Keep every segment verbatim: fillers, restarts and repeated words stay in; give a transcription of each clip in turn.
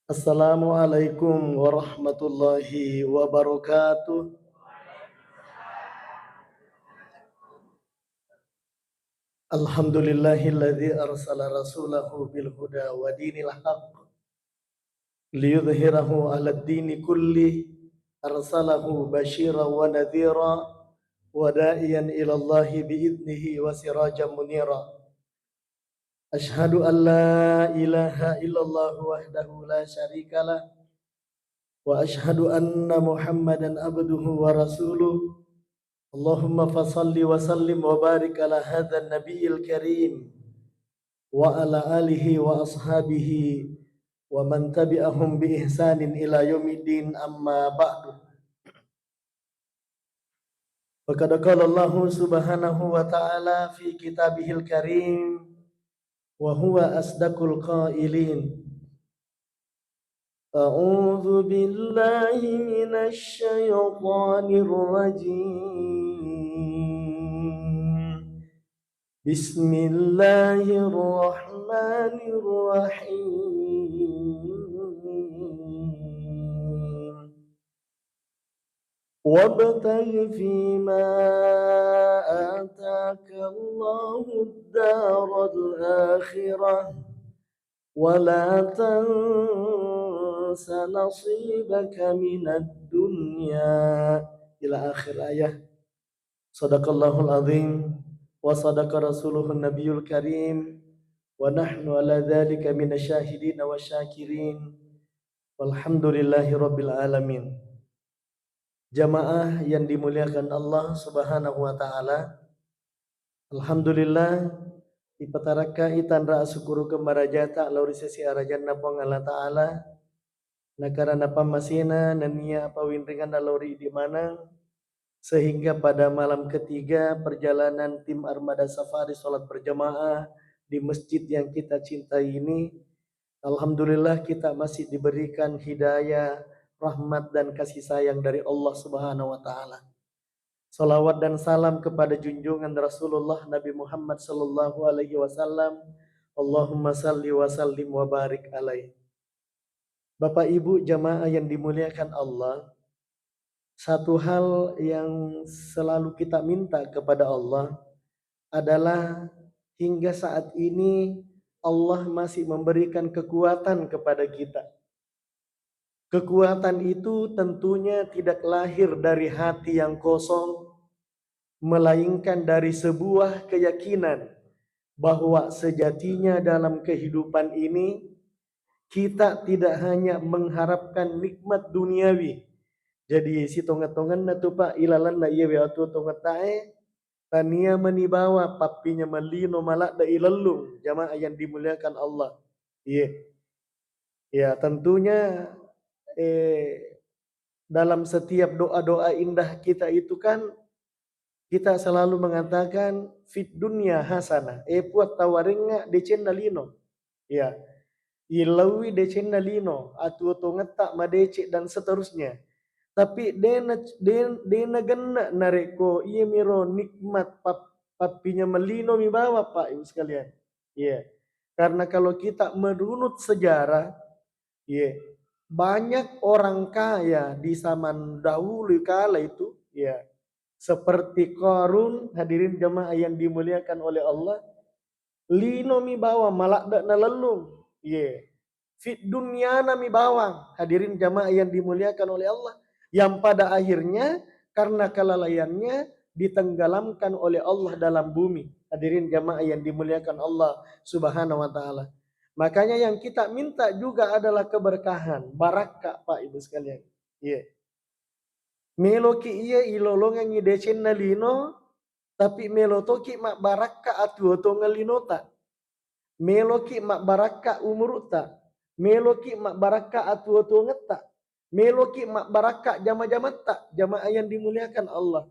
Assalamualaikum warahmatullahi wabarakatuh. Alhamdulillahilladzi arsala rasulahu bil huda wa dinil haq liyudhhirahu 'alad dini kullih, arsalahu basyiran wa nadhira wa da'iyan ilallahi bi idnihi wa sirajan munira. Asyhadu an la ilaha illallah wahdahu la syarikalah, wa asyhadu anna Muhammadan abduhu wa rasuluh. Allahumma fasalli wa sallim wa barik ala hadzan nabiyil karim wa ala alihi wa ashabihi wa man tabi'ahum bi ihsanin ila yaumiddin, amma ba'du. Faqad qala Allahu subhanahu wa ta'ala fi kitabihil karim wa huwa asdaqul qailin. A'udzu billahi minasy syaithanir rajim. Bismillahirrahmanirrahim. Wabtaghi fima ataka Allahud daral akhirah, wa la tansa nasibaka minad dunya. Ila akhir ayah. Sadaqallahul azim, wa sadaqa rasuluhun nabiyul karim, wa nahnu ala dzalika minasy syahidin wa syakirin. Walhamdulillahi rabbil alamin. Jamaah yang dimuliakan Allah Subhanahu wa Ta'ala, alhamdulillah, ipatarakkai tanra asukkurukeng marajata lao ri sesi arajanna Puang Allah Ta'ala, nakarana pammasena nennia apawinringanna lao ri idi maneng, sehingga pada malam ketiga perjalanan tim Armada Safari sholat berjamaah di masjid yang kita cintai ini, alhamdulillah, kita masih diberikan hidayah, rahmat, dan kasih sayang dari Allah Subhanahu wa Ta'ala. Salawat dan salam kepada junjungan Rasulullah Nabi Muhammad sallallahu alaihi wasallam. Allahumma salli wa sallim wa barik alaih. Bapak Ibu jamaah yang dimuliakan Allah, satu hal yang selalu kita minta kepada Allah adalah hingga saat ini Allah masih memberikan kekuatan kepada kita. Kekuatan itu tentunya tidak lahir dari hati yang kosong, melainkan dari sebuah keyakinan bahwa sejatinya dalam kehidupan ini, kita tidak hanya mengharapkan nikmat duniawi. Jadi, sitonget-tongenna tu, Pak, ilalenna iyawe atuo-tuongettae, tania mani bawang pappinyameng lino maladde ilellung, jamaah yang dimuliakan Allah. Iye. Ya, tentunya, eh, dalam setiap doa-doa indah kita itu kan, kita selalu mengatakan, "Fid dunya hasanah." Eh, Puang, tawarengnga decenna lino. Ya. Ilauwi decenna lino, atuo-tuongetta madeceng, dan seterusnya. Tapi dena, de-, dena genne narekko iyamiro nikmat pap-, pappinyameng lino mi bawang, Pak, Ibu sekalian. Iya. Karena kalau kita merunut sejarah, iya, banyak orang kaya di zaman dahulu kala itu, iya, seperti Qarun, hadirin jamaah yang dimuliakan oleh Allah, lino mi bawang, maladde nalellung. Iya. Fit dunyana mi bawang, hadirin jamaah yang dimuliakan oleh Allah, yang pada akhirnya karena kelalaiannya ditenggelamkan oleh Allah dalam bumi. Hadirin jamaah yang dimuliakan Allah Subhanahu wa Ta'ala. Makanya yang kita minta juga adalah keberkahan, barakka, Pak Ibu sekalian. Iya. Meloki iya ilolongengngi decenna lino, tapi melo toki mabbarakka atuo-tuongeng linota. Meloki mabbarakka umuru'ta. Meloki mabbarakka atuo-tuongetta. Meloki mabbarakka jama-jamatta, jamaah yang dimuliakan Allah.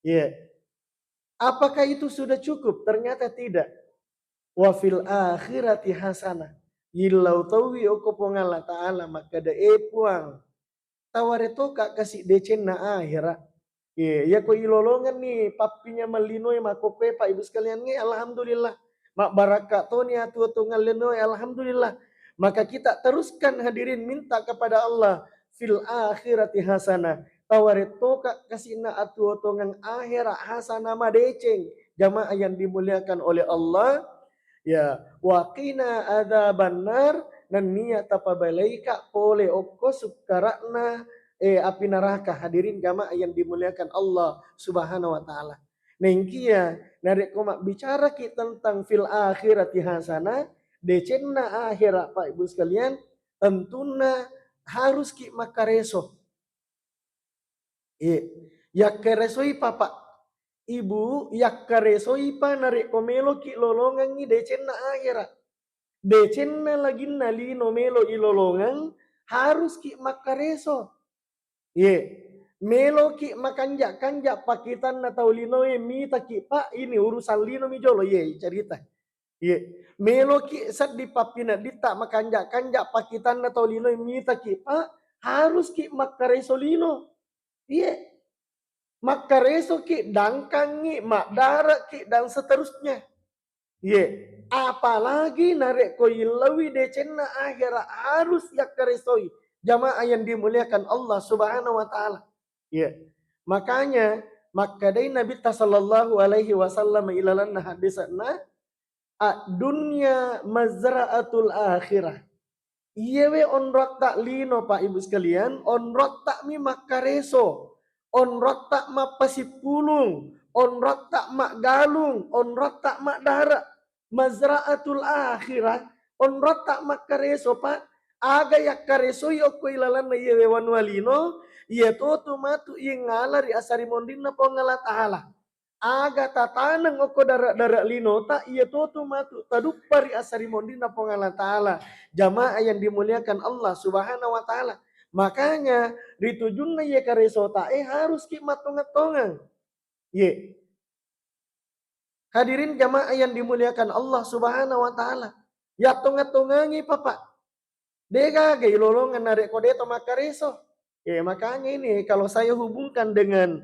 Iya. Apakah itu sudah cukup? Ternyata tidak. Wa fil akhirati hasanah. Illau tauwi okko Puang Allah Ta'ala makkeda, "Eh, Puang, taware toka kasi decenna ahera." Iya, iya ko ilolongenni pappinyameng linoe makkokkoe, Pak Ibu sekalian, nge, alhamdulillah. Mabbarakka toni atuo-tuongeng linoe, alhamdulillah. Maka kita teruskan, hadirin, minta kepada Allah, fil akhirati hasanah. Tawarettoka kasina atuo-tuongeng akhera hasanah, madeceng, jamaah yang dimuliakan oleh Allah. Ya, waqina adzabannar, nennia tapabelaika pole okko sukkara'na, eh, api neraka, hadirin jamaah yang dimuliakan Allah Subhanahu wa Ta'ala. Nengkia, narekko mabbicaraki tentang fil akhirati hasanah, decenna akhera, Pak Ibu sekalian, tentunna haruski makkareso. Iya, yakkaresoi, Pak, Pak, Ibu, yakkaresoi, Pak, narekko meloki lolongengngi decenna akhera. Decenna laginna lino melo ilolongeng, haruski makkareso. Iye, meloki makanja-kanja pakkitanna tau linoe, mitaki, Pak, ini urusan lino mi jolo, iye, cerita. Iye, meloki seddi pappinedditta makanja-kanja pakkitanna tau linoe, mitaki, Pak, haruski makkareso lino. Iye, makkaresoki, dangkangngi, maddareki, dan seterusnya. Ye, apalagi narekko illauwi decenna akhera, harus yakkaresoi, jamaah yang dimuliakan Allah Subhanahu wa Ta'ala. Ye. Makanya, makkadai Nabitta sallallahu alaihi wasallam ilalanna hadisna, "Ad-dunya mazra'atul akhirah." Iyewe onrotta lino, Pak Ibu sekalian, onrotta mi makkareso, onrotta mappasippulung, onrotta maggalung, onrotta maddara. Mazra'atul akhirah, onrotta makkareso, Pak. Aga yakkaresoi okko ilalanna iyewe wanua lino, iyatotu matu ingala ri asarimonrinna Puang Allah Ta'ala. Aga tataneng okko dare'-dare' linota, iyatotu matu taduppa ri asarimonrinna Puang Allah Ta'ala, jamaah yang dimuliakan Allah Subhanahu wa Ta'ala. Makanya, ritujunna iye karesotae haruski mattongeng-tongeng. Ye. Hadirin jamaah yang dimuliakan Allah Subhanahu wa Ta'ala. Yattongeng-tongengi, Pak, Pak. Degaga ilolongeng narekko deto makkareso. Eh, makanya ini kalau saya hubungkan dengan,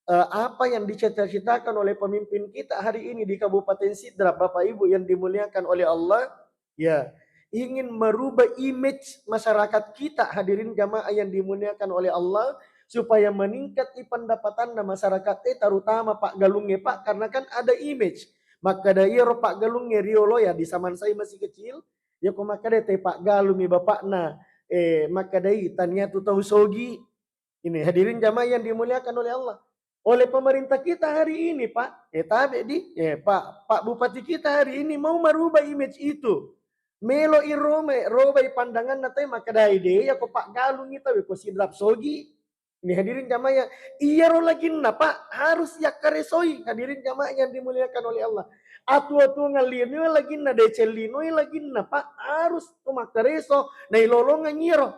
eh, apa yang dicita-citakan oleh pemimpin kita hari ini di Kabupaten Sidrap, Bapak Ibu yang dimuliakan oleh Allah, ya, ingin merubah image masyarakat kita, hadirin jamaah yang dimuliakan oleh Allah, supaya meningkat i pendapatanna masyarakat, eh, terutama paggalungnge, Pak, karena kan ada image. Makkada iyaro paggalungnge riolo ya, di zaman saya masih kecil, yako makkada te paggalumi bapakna, eh, makkadai tania tu tau sogi. Ini hadirin jamaah yang dimuliakan oleh Allah. Oleh pemerintah kita hari ini, Pak, eh, tabe di, eh, Pak, Pak Bupati kita hari ini mau merubah image itu. Melo irome, robai pandanganna te makkadai de, yako paggalungi tabe ko Sidrap sogi. Ini hadirin jamaah yang, iyaro laginna, Pak, harus yakkaresoi. Hadirin jamaah yang dimuliakan oleh Allah. Atu-atuangeng lino laginna, deceng lino laginna, Pak, harus tu makkareso, nailolongeng iyaro.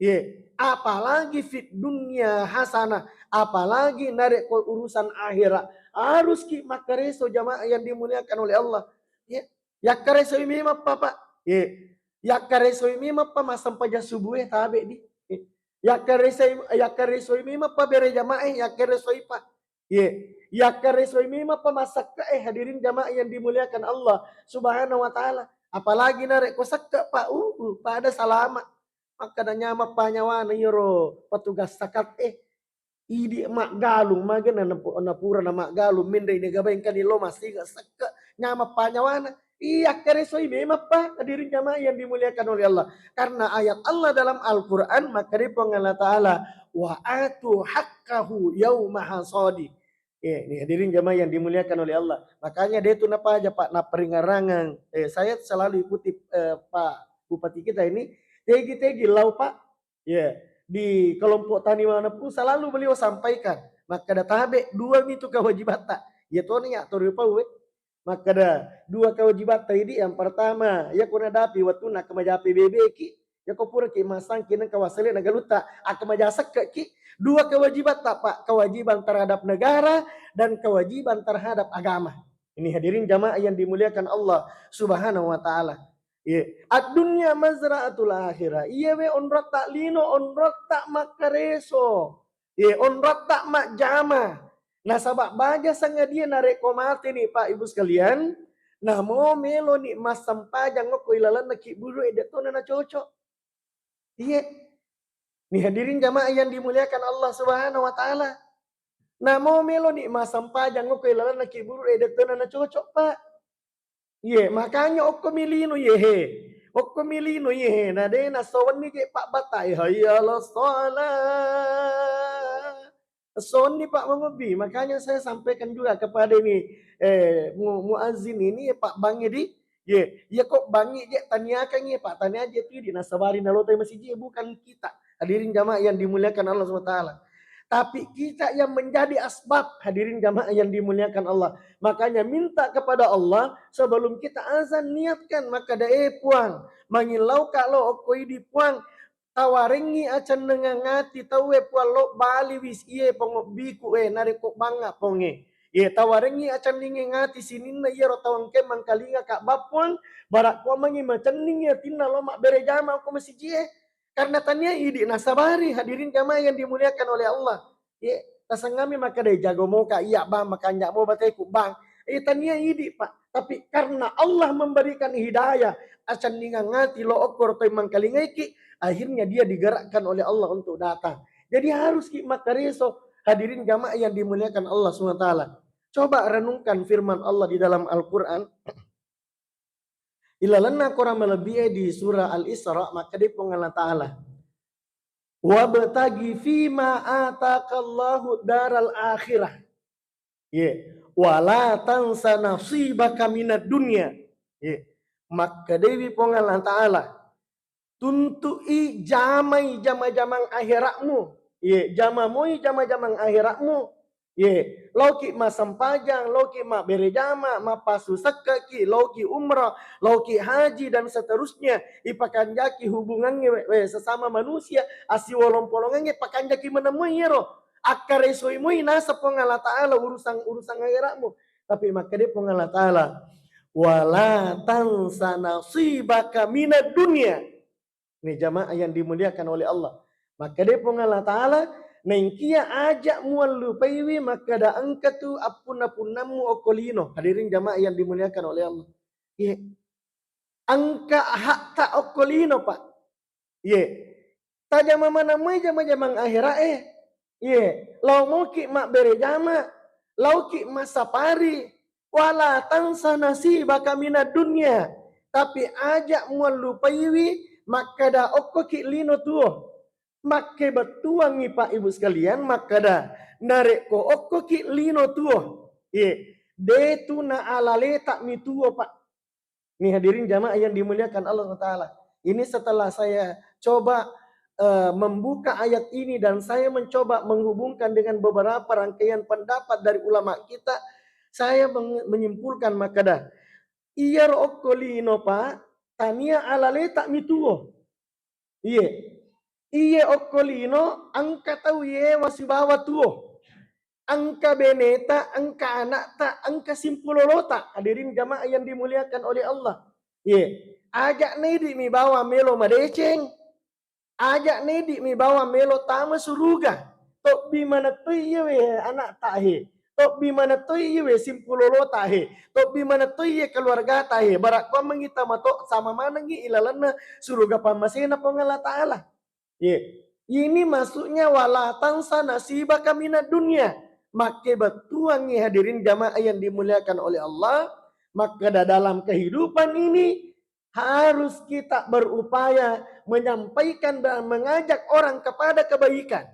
Ye, apalagi fid dunya hasanah, apalagi narekko urusan akhirat, haruski makkareso, jamaah yang dimuliakan oleh Allah. Ye, yakkaresoi memang, Pak, Pak. Ye, yakkaresoi memang, Pak, massempajang subuh e tabe di. Ye, yakkaresoi, yakkaresoi memang, Pak, bere jamaah e, yakkaresoi, Pak. Ye, yakkaresoi memang, Pak, masakka e, hadirin jamaah yang dimuliakan Allah Subhanahu wa Ta'ala. Apalagi narekko sakka, Pak, uh, uh, pada salama. Makkada nyameng panyawana iyaro petugas sakat e. Idi maggalung, magena napu-, napura namaggalung, menre ni gabaeng kani lo massinga sekke, nyameng panyawana. Iya, karesoi memang, Pak, hadirin jamaah yang dimuliakan oleh Allah. Karena ayat Allah dalam Al-Quran, makkadai Puang Allah Ta'ala, "Wa atu haqqahu yauma hasadi." Eh, ini hadirin jamaah yang dimuliakan oleh Allah. Makanya dia itu napa aja, Pak, naperingarangan. Eh, saya selalu ikuti, eh, Pak Bupati kita ini. Tegi-tegi lau, Pak. Ya, di kelompok tani mana pun selalu beliau sampaikan. Makkada tabe dua mitu kewajibatta. Ya toni ya tori pau, eh. Makkada dua kewajibatta idi, yang pertama, ya kona dapi waktu nak majapi bebeki, ya ko pura ki masang kineng kawasale na galuta, ak majasak ki dua kewajibatta, Pak, kewajiban terhadap negara dan kewajiban terhadap agama. Ini hadirin jamaah yang dimuliakan Allah Subhanahu wa Ta'ala. Iya. Ad-dunya mazra'atul akhirah. Iya we onrotta lino, onrotta makkareso. Iya, onrotta majjama. Nasaba baja sangadia narekko mate ni, Pak, Ibu sekalian, Namo meloni massempajang okko ilalenna kibburu'e, de' tona nacocok. Iye. Ni hadirin jamaah yang dimuliakan Allah Subhanahu wa Ta'ala. Namo meloni massempajang okko ilalenna kibburu'e, de' tona nacocok, Pak. Iye, makanya okko mi lino iye he. Okko mi lino iye he. Na de' nasowenni je Pak Batai. Hayya 'alas shalah. Sonni, Pak, mengobbi. Makanya saya sampaikan juga kepada ini, eh, mu-, muazin ini, Pak, bangnge di, ye, ya kok bangnge je taniakan ye, Pak, tania je tu di nasabari nalotai masiji, bukan kita. Hadirin jamaah yang dimuliakan Allah Subhanahu wa Ta'ala. Tapi kita yang menjadi asbab, hadirin jamaah yang dimuliakan Allah. Makanya minta kepada Allah sebelum kita azan, niatkan, maka da, eh, Puang, mangillau ka lo okko idi, Puang, tawarengngi acennengeng ati tauwe, Puang, lo baliwi iye pongobbiku e, narekko bangnga ponge. Ye, tawarengngi acennengeng ati sininna iyaro tawangke mangkalinga ka bappuang, bara kuammengngi macenningi atinna lo mabbere jama ko masiji e. Karena tania idi nasabari, hadirin jamaah yang dimuliakan oleh Allah. Ye, tasengngami makkeda jago moka iya, Bang, makanja mo bateku, Bang. Eh, tania idi, Pak. Tapi karena Allah memberikan hidayah, acenningang ati lo okko rotoi mangkalingaiki, akhirnya dia digerakkan oleh Allah untuk datang. Jadi harus ki makkareso, hadirin jamaah yang dimuliakan Allah Subhanahu wa Ta'ala. Coba renungkan firman Allah di dalam Al-Quran. Ilalenna Quran malebbi e di surah Al-Isra, makkeda Puang Allah Ta'ala, "Wabtaghi fima atakallahu daral akhirah." Ye. "Wala tansa nasibaka minad dunya." Ye. Makkedewi Puang Allah Ta'ala, tuntu'i jamai jama-jamang akhiratmu. Ye, jama moi jama-jamang akhiratmu. Ye, loki massempajang, loki mabbere jama, mappasu sekkaki, loki umrah, loki haji, dan seterusnya. Ipakanjaki hubungannya we, we, sesama manusia, assiwolong-polongannya, pakanjaki menemui yero. Akkaresoi moi naseng Puang Allah Ta'ala urusan-urusan akhiratmu. Tapi makkeda Puang Allah Ta'ala, "Wala tansa nasibaka minad dunya." Ini jamaah yang dimuliakan oleh Allah. Makkeda Puang Allah Ta'ala, "Naengkia aja muallupaiwi makkeda engka tu appunna-punnammu okko lino." Hadirin jamaah yang dimuliakan oleh Allah. Iya. Engka hakta okko lino, Pak. Iye. Tajama maneng moi jama-jamang akhirat e. Iye. Lao moki mabbere jama, laoki massapari, wala tansa nasibaka minad dunya. Tapi aja muallupaiwi makkeda okkoki lino tuo. Makkebettuangngi, Pak, Ibu sekalian, makkeda narekko okkoki lino tuo, iye, de tu naalaleta mi tuo, Pak. Nih, hadirin jamaah yang dimuliakan Allah Subhanahu wa Ta'ala. Ini setelah saya coba, eh, membuka ayat ini dan saya mencoba menghubungkan dengan beberapa rangkaian pendapat dari ulama kita, saya meng-, menyimpulkan makkeda, iyaro okko lino, Pak, tania alaleta mi tuo. Iye. Iye okko lino, engka tau yewa sibawa tuo. Engka beneta, engka anakta, engka simpulolota. Hadirin jamaah yang dimuliakan oleh Allah. Iye. Aja nedi mi bawang melo madeceng. Aja nedi mi bawang melo tama suruga. Tobbi maneng toi iye we anakta he. Tobbi maneng toi iye we simpulolota he. Tobbi maneng toi iye keluargata he. Bara kuammengngi tamato sama manengngi ilalenna suruga pammasena Puang Allah Ta'ala. Ye. Ini maksudnya wala tansa nasibaka minad dunya. Makkebettuangngi, hadirin jamaah yang dimuliakan oleh Allah, makkeda dalam kehidupan ini harus kita berupaya menyampaikan dan mengajak orang kepada kebaikan.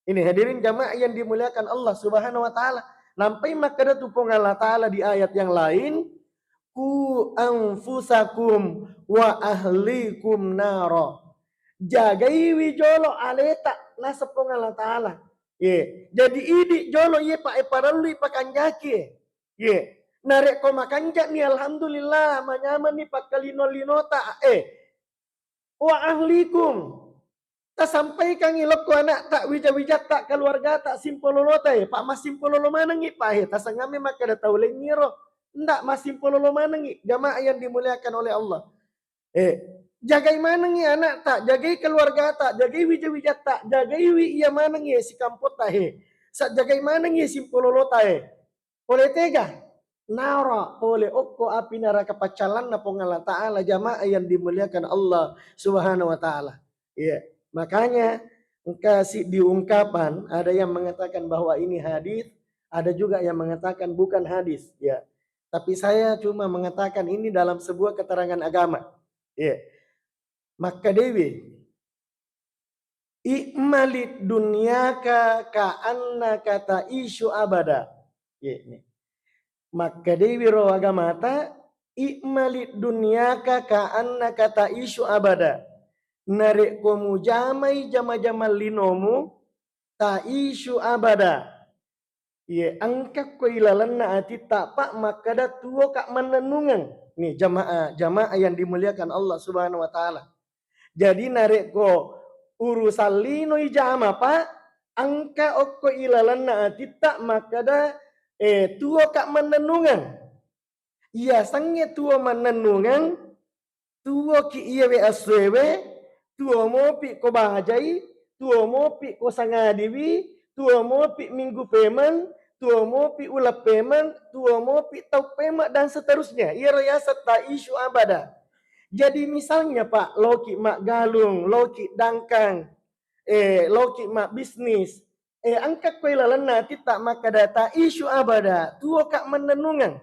Ini, hadirin jamaah yang dimuliakan Allah Subhanahu wa Ta'ala. Nampai makkeda tu Puang Allah Ta'ala di ayat yang lain, "Ku anfusakum wa ahlikum nara." Jagaiwi jolo aleta, naseng Puang Allah Ta'ala. Ye. Jadi idi jolo ye, Pak, e, parellui pakanjaki. Ye. Narekko makanjani, alhamdulillah, manyamani pakkalino-linota. Eh, wa ahlikum. Tasampaikangi lokko anakta, wija-wijatta, keluargata, simpololota, eh, Pak, massimpololo manengngi, Pak, eh, tasengngami makkeda tau laingngiro. Ndak, massimpololo manengngi, jamaah yang dimuliakan oleh Allah. Eh, jagai manengngi anakta, jagai keluargata, jagai wija-wijatta, jagaiwi iya manengngi, eh, sikampotta, eh. Sa jagai manengngi simpololota, eh. Pole tega? nara pole okko api neraka paccallanna Puang Allah Ta'ala, jamaah yang dimuliakan Allah Subhanahu wa Ta'ala. Iya, makanya engka siddi ungkapan, ada yang mengatakan bahwa ini hadis, ada juga yang mengatakan bukan hadis, ya. Tapi saya cuma mengatakan ini dalam sebuah keterangan agama. Iya. Makkedai, "I'mali dunyaka ka'annaka ta'isyu abada." Ye, ni. Makkedai ro agamata, "I'mali dunyaka ka'annaka ta'isyu abada." Narekko mujamai jama-jamang linomu, ta'isyu abada. Iye, engka ko ilalenna atitta, Pak, makkeda tuwoka mannennungeng. Nih, jamaah, jamaah yang dimuliakan Allah Subhanahu wa Ta'ala. Jadi, narekko urusan lino ijama, Pak, engka okko ilalenna atitta makkeda, eh, tuwoka mannennungeng. Iyasengnge tuwo mannennungeng, tuwoki iyewe essoewe, tuwo mopi ko bajai, tuwo mopi ko sangadiwi, tuwo mopi minggu pemeng, tuwo mopi uleng pemeng, tuwo mopi tau pemeng, dan seterusnya. Iyaro yaseng ta'isyu abada. Jadi misalnya, Pak, loki maggalung, loki dangkang, eh, loki mabbisnis, eh, engka ko ilalenna atitta makkeda ta'isyu abada, tuwoka mannennungeng.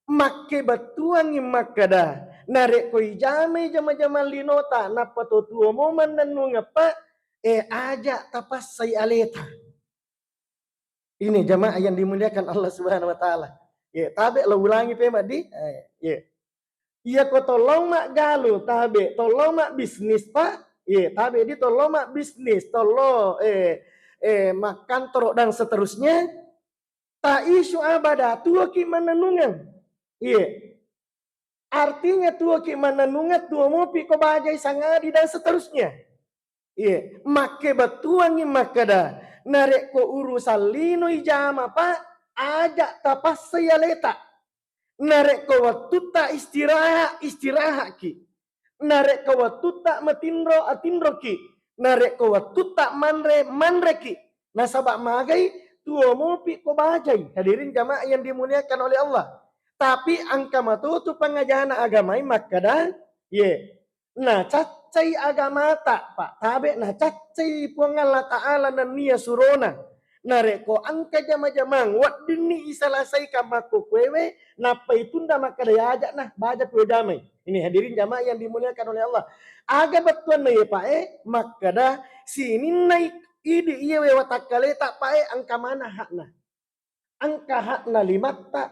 Makkebettuangngi makkeda, narekko ijamai jama-jamang linota, nappa to tuwomo mannennungeng, Pak, eh, aja tapassai aleta. Ini jamaah yang dimuliakan Allah Subhanahu wa Ta'ala. Ye, tabe lo ulangi pemeng di. Eh, ye. Iya ko tolong maggalung, tabe tolong mabbisnis, Pak. Ye, tabe di tolong mabbisnis, tolong, eh, eh, makkantoro dan seterusnya. Ta'isyu abada, tuwoki mannennungeng. Iye. Artinya tuwoki mannennungeng, tuwo mopi ko bajai, sangadi, dan seterusnya. Iye. Makkebettuangngi makkeda, narekko urusan lino ijama, Pak, aja tapassai aleta. Narekko wettutta istirahat, istirahatki. Narekko wettutta matinro, atinroki. Narekko wettutta manre, manreki. Nasaba magai tuwo mopi ko bajai. Hadirin jamaah yang dimuliakan oleh Allah. Tapi engka matotu pangajana agamai makkeda, ye, nacaccai agamata, Pak. Tabe nacaccai Puang Allah Ta'ala nennia surona. Narekko engka jama-jamang, weddinni isalasaikang makkukkuewe, nappa itunda makkeda, "Aja nah, baja kuwe jamai." Ini hadirin jamaah yang dimuliakan oleh Allah. Aga bettuanna ye, Pak, eh, makkeda sininna idi iyewe watakkaleta, Pak, eh, engka mana hakna. Engka hakna limatta,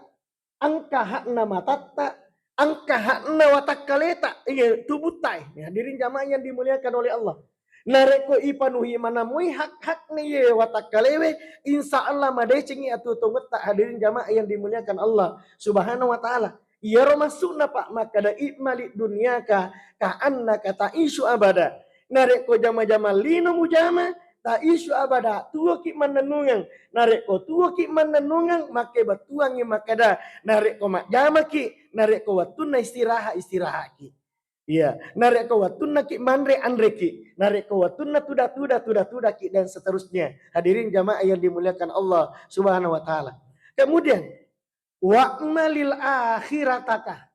engka hakna matatta, engka hakna watakkaleta, iya, tubutta, eh. Hadirin jamaah yang dimuliakan oleh Allah. Narekko ipanuhi manamui hak-hakna ye watakkalewe, insya Allah madecengi atuo tongetta, hadirin jamaah yang dimuliakan Allah Subhanahu wa Ta'ala. Iyaro maksudna, Pak, makkeda i'mali dunyaka ka annaka ta'isyu abada. Narekko jama-jama lino mujama, ta'isyu abada, tuwoki mannennungeng. Narekko tuwoki mannennungeng, makkebettuangngi makkeda, narekko majjamaki, narekko wettunna istirahat, istirahatki. Iya, narekko wettunnaki manre, anreki. Narekko wettunna tuda-tuda, tuda-tudaki, dan seterusnya. Hadirin jamaah yang dimuliakan Allah Subhanahu wa Ta'ala. Kemudian, wa'malil akhirataka.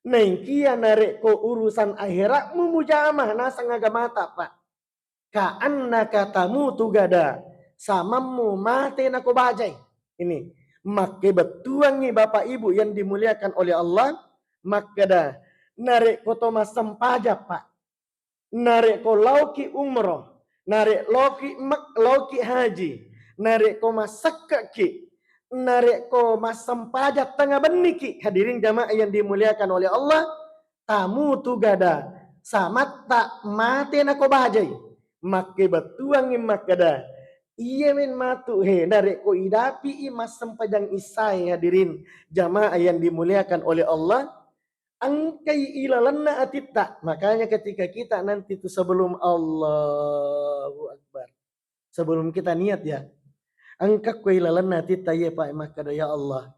Naengkia narekko urusan akhiratmu mujama naseng agamata, Pak. Ka annaka tamutu gada, samammu mate nako bajai. Ini makkebettuangngi Bapak Ibu yang dimuliakan oleh Allah, makkeda, narekko to massempajang, Pak, narekko laoki umroh, narek laoki Mek-, laoki haji, narekko massekkeki, narekko massempajang tengnga benniki, hadirin jamaah yang dimuliakan oleh Allah, tamutu gada, samatta mate nako bajai. Makkebettuangngi makkeda, iya men matu he, narekko idapi'i massempajang issae, hadirin jamaah yang dimuliakan oleh Allah, engkai ilalenna atitta. Makanya ketika kita nanti tu sebelum Allahu Akbar, sebelum kita niat ya, engka ko ilalenna atitta, iya, Pak, makkeda, "Ya Allah,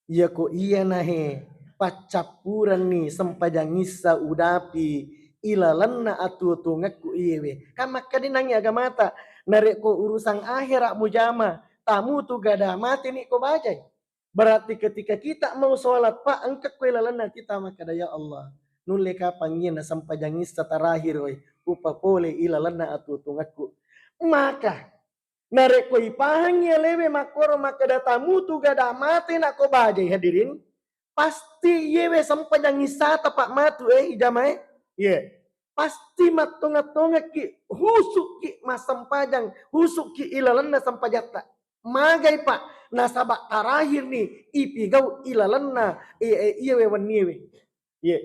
iyako iyanahe paccappurenni sempajang issa udapi ilalenna atuo-tuongekku iyewe." Kan makkedinangngi agamata, narekko urusan akhirat mujama, tamutu gada, mateni ko bajai. Berarti ketika kita mau sholat, Pak, engka ko ilalenna kita makkeda, "Ya Allah, nulle kapang iya na sempajang issa terakhir, oi, upapole ilalenna atuo-tuongekku." Maka, narekko ipahangngi alewe makkoro makkeda tamutu gada mate nako bajai, hadirin, pasti iyewe sempajang issata, Pak, matu, eh, ijamae. Iya. Pasti mattonga-tongakki, husukki massempajang, husukki ilalenna sempajatta. Magai, Pak, nasaba terakhir ni ipigau ilalenna, eh, eh, iyewe wenniewe. Iye.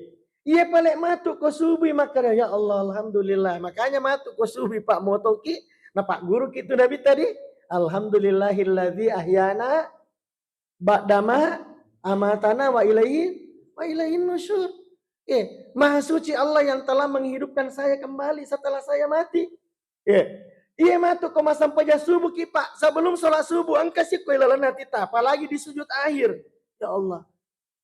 Iye pale matu ko subui makkeda, "Ya Allah, alhamdulillah." Makanya matu ko subui, Pak, motoki, napagguruki tu Nabi tadi, "Alhamdulillahilladzi ahyana ba'dama amatana wa ilaihi, wa ilaihin nusyur." Eh, Maha Suci Allah yang telah menghidupkan saya kembali setelah saya mati. Eh, iya matu ko massempajang subuh ki, Pak, sebelum sholat subuh engka sikko ilalenna atitta, apalagi di sujud akhir. Ya Allah.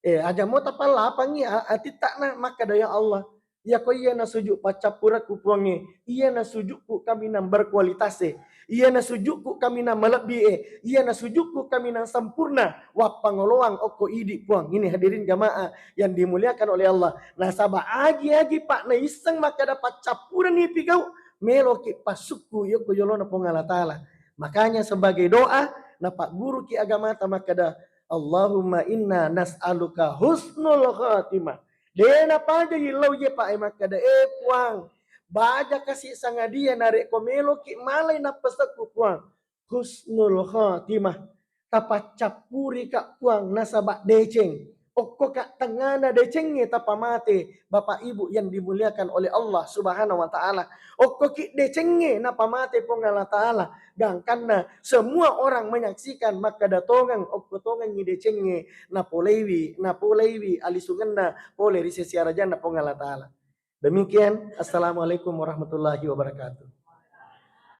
Eh, aja mo tapallapangi a-, atittana makkeda, "Ya Allah, iya ko iya na sujud paccappurekku, Puangnge, iya na sujudku kaminang berkualitas e, iya na sujudku kaminang malebbi e, iya na sujudku kaminang sempurna, wappangoloang okko idi, Puang." Ini hadirin jamaah yang dimuliakan oleh Allah. Nasaba agi-agi, Pak, naisseng makkeda paccappureni pigau, meloki passukku yokko yolona Puang Allah Ta'ala. Makanya sebagai doa, napagguruki agamata makkeda, "Allahumma inna nas'aluka husnul khatimah." De napaja yillau ye, Pak, e, makkeda, "Eh, Puang, baja kasi sangadia narekko meloki malai nappesekku, Puang, husnul khatimah. Tapaccappurika, Puang, nasaba deceng. Okkoka tengngana decengnge tapamate, Bapak Ibu yang dimuliakan oleh Allah Subhanahu wa Ta'ala. Okkoki decengnge napamate Puang Allah Ta'ala. Gangkanna semua orang menyaksikan makkeda tongeng, okko tongengngi decengnge, napoleiwi, napoleiwi alisungenna pole ri sesi arajanna Puang Allah Ta'ala." Demikian, assalamualaikum warahmatullahi wabarakatuh.